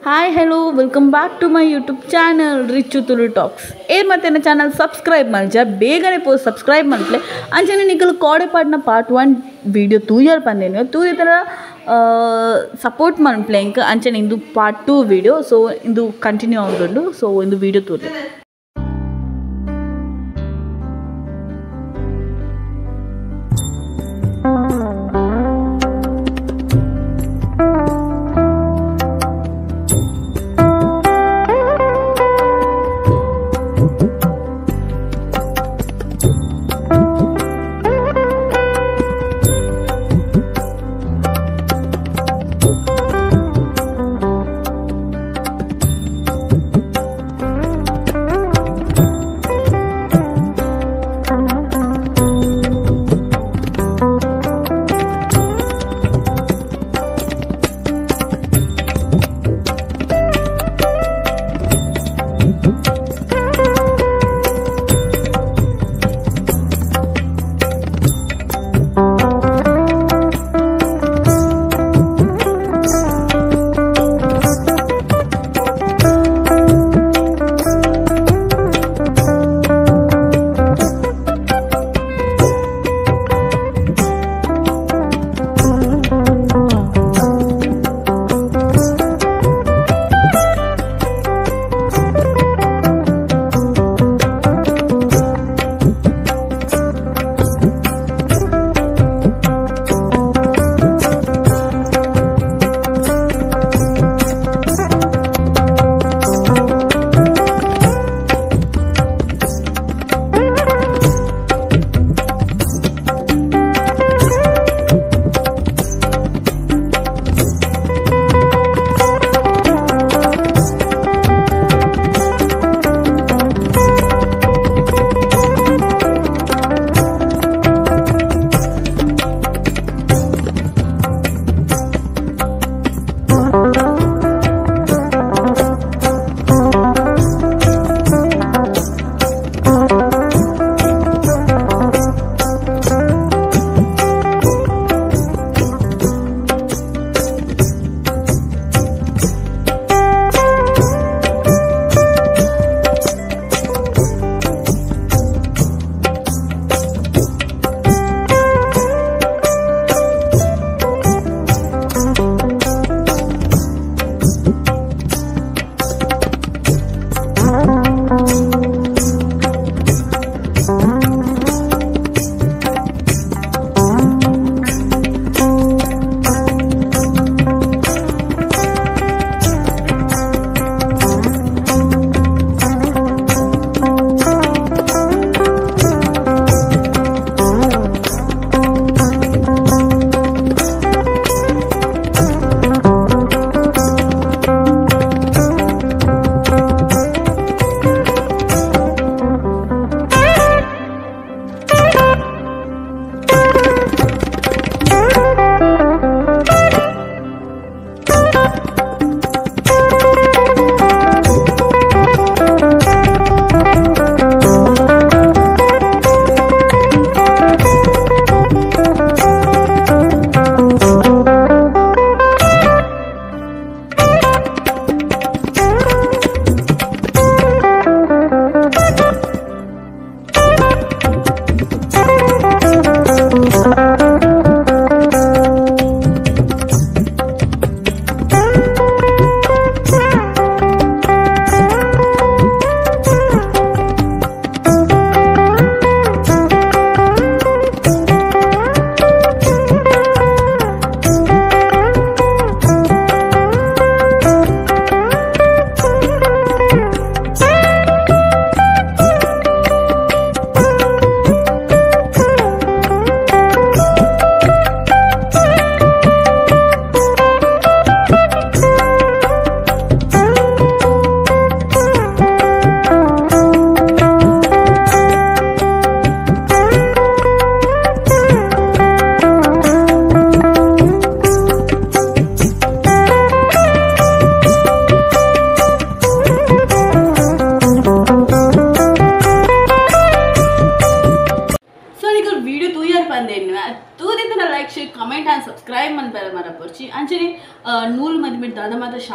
Hi hello welcome back to my YouTube channel Richu Tulu talks. ಏರ್ ಮತ್ತೆ channel subscribe ಮಲ್ಜ ಬೇಗನೆ ಪೋ subscribe ಮಲ್ಪ್ಲೆ. ಅಂಚನೆ ನಿಕಲ್ ಕೋಡೆ ಪಾಡ್ನ ಪಾರ್ಟ್ 1 ವಿಡಿಯೋ ತೂಯರ್ ಪಂದೇನು ತೂಯ ತರ ಸಪೋರ್ಟ್ ಮಲ್ಪ್ಲೆ ಇಂಕ್. ಅಂಚನೆ ಇಂದು ಪಾರ್ಟ್ 2 ವಿಡಿಯೋ, ಸೊ ಇಂದು ಕಂಟಿನ್ಯೂ ಆಗುಂಡು. ಸೊ ಇಂದು ವಿಡಿಯೋ ತೂಲೆ.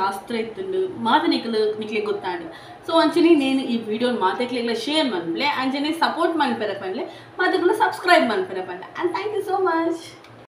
ಶಾಸ್ತ್ರ ಇತ್ತುಂಡು ಮಾತ ನಿಕಲು ನಿಕ್ಲೆ ಗೊತ್ತಾಂಡು. ಸೊ ಅಂಚನೆ నేను ಈ ವಿಡಿಯೋ ಮಾತೆಕ್ಲೆಗ್ಲ ಶೇರ್ ಮನ್ಪಲೆ, ಅಂಚನೆ ಸಪೋರ್ಟ್ ಮನ್ಪೆರೆ ಪನ್ಲೆ, ಮಾತೆಕ್ಲ ಸಬ್ಸ್ಕ್ರೈಬ್ ಮನ್ಪೆರೆ ಪನ್ಲೆ. And thank you so much.